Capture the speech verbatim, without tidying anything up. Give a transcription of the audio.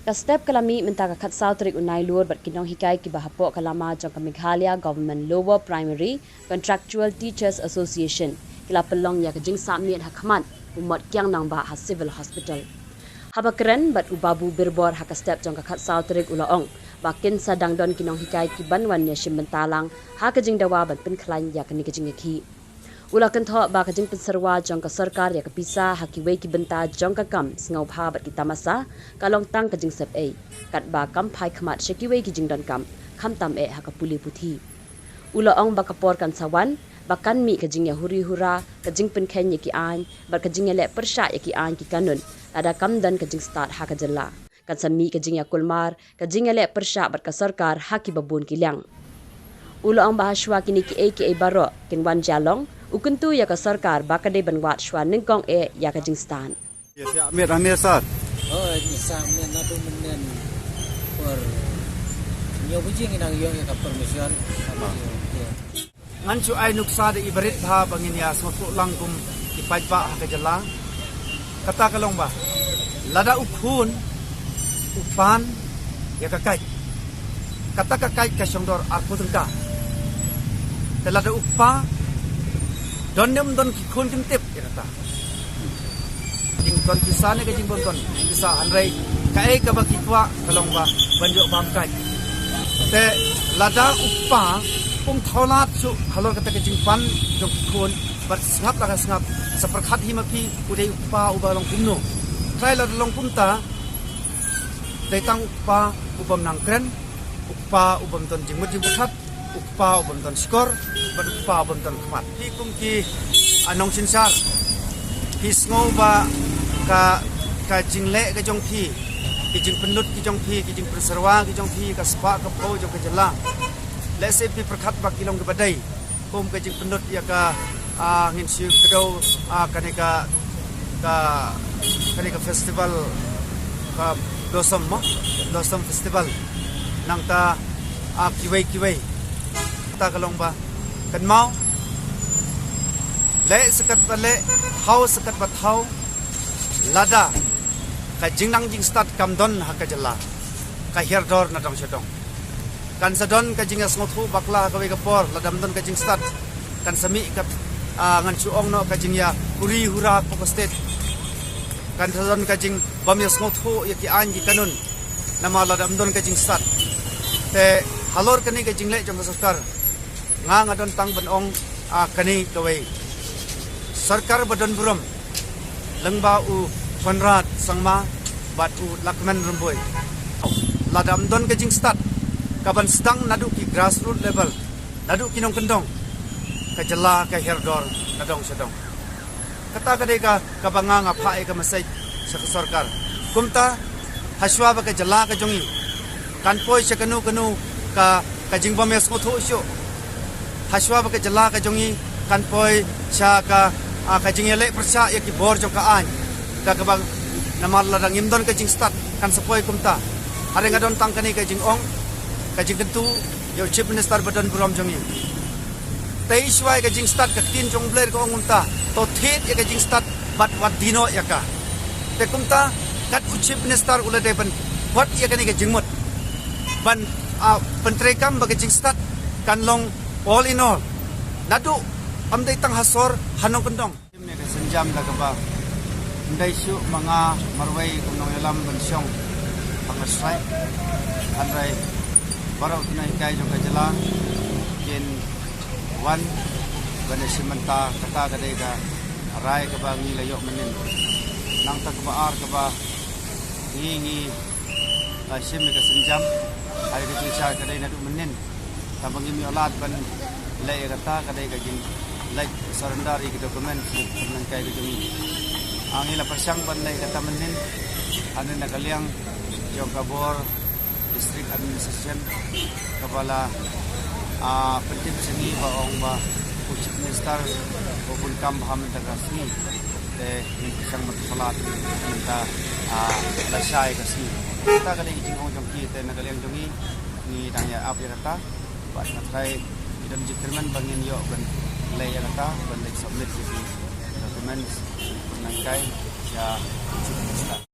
Ka step ka la mih mynta ka khatsaw tarik u Nailur bad ki nonghikai kiba hapoh ka lama jong ka Meghalaya Government Lower Primary Contractual Teachers Association ki la pynlong ïa ka jingsahmiet ha khmat u Motkiang Nangbah ha Civil Hospital. Haba kren bad u Babu Birbor ha ka step jong ka khatsaw tarik u la ong ba kin sa dang don ki nonghikai ki ban wan ïashim bynta lang ha ka jingdawa ban pynkhlaiñ ïa kane ka jingïakhih. U la kynthoh ba ka jingpynsyrwa jong ka sorkar ïa ka pisa ha kiwei ki bynta jong ka kam sngewbha bad ki tamasa ka long tang ka jingsep ei, katba kam phai khmat sha kiwei ki jingdonkam, khamtam eh ha ka pule puthi. U la ong ba ka por kan sa wan ba kan mih ka jingïahuri hura, ka jingpynkheiñ ïa ki aiñ bad ka jingïaleh pyrshah ïa ki aiñ ki kanun lada kam don ka jingstad ha ka jylla. Kan sa mih ka jingïakulmar, ka jingïaleh pyrshah bad ka sorkar ha kiba bun ki liang. U la ong ba ha shuwa kine kiei kiei baroh kin wan jia long, u kyntu ïa ka sorkar ba ka dei ban wad shuwa nyngkong eh ïa ka jingstad. Yes, ïa, miet, miet, sir. Oh, ini sa miet na tu menen per nyo bujing inang yo ïa ka permission. Ngan shu ai nuksa da i barit bha ba ngin ïa sngewthuh lang kum ki paidbah ha ka jylla. Kata ka long ba lada u khun u pan ïa ka kait, kata ka kait ka shongdor arphew tyngka. Te lada u kpa don ne ym don ki khun kim tip ïa kata. Jingdon pisa ne ka jingbym don pisa, hynrei kaei kaba ki kwah ka long ba ban ïoh bam kait. Te lada u kpa um thaw lad shuh halor kata ka jingpan jong ki khun, bad sngap la ka sngap, sa pyrkhat hi ma phi u dei u kpa uba long kumno. Trai lada long kumta, dei tang u kpa u bym nang kren, u kpa u bym don jingmut jingpyrkhat, u kpa u bym don shkor, bad u kpa u bym don khmat. Phi kum ki, ah, nongsynshar, phi sngew ba ka, ka jingleh ka jong phi, ki jingpynlut ki jong phi, ki jingpynsyrwa ki jong phi, ka spah ka phew jong ka jylla. Lehse phi pyrkhat ba ki long kiba dei. Kum ka jingpynlut ïa ka, ah, ngin shu kdew, ah, kane ka, ka, kane ka festival, ka Blossom mo, Blossom Festival. Nangta, ah, kiwei kiwei. Kata ka long ba kynmaw, leh sa katba leh, thaw sa katba thaw, lada ka jingnang jingstad kam don ha ka jylla, ka hiar dor na dong sha dong. Kan sa don ka jingïasngewthuh bakla ha kawei ka por, lada ym don ka jingstad. Kan sa mih ka, ah, ngan shu ong noh ka jingïahuri hura hapoh ka state. Kan sa don ka jingbym ïasngewthuh ïa ki aiñ ki kanun, namar lada ym don ka jingstad. Te halor kane ka jingleh jong ka sorkar, nga nga don tang ban ong, ah, kane kawei. Sorkar ba don burom, lyngba u Conrad Sangma bad u Lahkmen Rymbui. Lada ym don ka jingstad kaban sdang naduh ki grassroot level, naduh ki nongkyndong, ka jylla ka hiar dor na dong sha dong. Kata ka dei ka, kaba nga nga phah ïa ka message sha ka sorkar. Kumta, ha shuwa ba ka jylla ka jong ngi kan poi sha kano kano ka, ka jingbym ïasngewthuh shuh. Ha shuwa ba ka jylla ka jong ngi kan poi sha ka, ah, ka jingïaleh pyrshah ïa ki bor jong ka aiñ. Ka, kaba namar lada ngim don ka jingstad kan sa poi kumta. Hynrei nga don tang kane ka jingong, ka jingkyntu ïa u Chief Minister ba don burom jong ngi. Te i shuwa ïa ka jingstad, ka ktien jong u Blei ka ong kumta, to thied ïa ka jingstad bad wat die noh ïa ka. Te kumta, kat u Chief Minister u la dei ban khot ïa kane ka jingmut, ban, ah, pyntreikam ba ka jingstad kan long all in all, naduh ym dei tang ha sor, ha nongkyndong. Ïa ka sienjam da kaba ym dei shuh ma nga marwei kum nongïalam ban shong ha ka strike. Hynrei baroh ki nonghikai jong ka jylla kin wan ban ïashim bynta, kata ka dei ka rai kaba ngi la ïoh mynnin. Nangta kaba ar kaba ngi, ngi la shim ïa ka sienjam ha ka jingshisha ka dei naduh mynnin. Tangba ngim ïoh lad ban leh ïa kata, ka dei ka jingleit surrender ïa ki document, ki nonghikai ka jong ngi. Ah, ngi la pyrshang ban leh ïa kata mynnin, hynrei na ka liang jong ka bor District Administration kaba la, ah, pyntip sha ngi ba ong ba u Chief Minister u bun kam bha mynta ka sngi. Te ngin pyrshang ban pynlait mynta, ah, lashai ka sngi. Kata ka dei ka jingong jong ki, te na ka liang jong ngi ngi dang ïa ap ïa kata. Bad nga tharai ki don jingkyrmen ba ngin ïoh ban leh ïa kata, ban leit submit ïa ki documents, nangkai ïa u Chief Minister.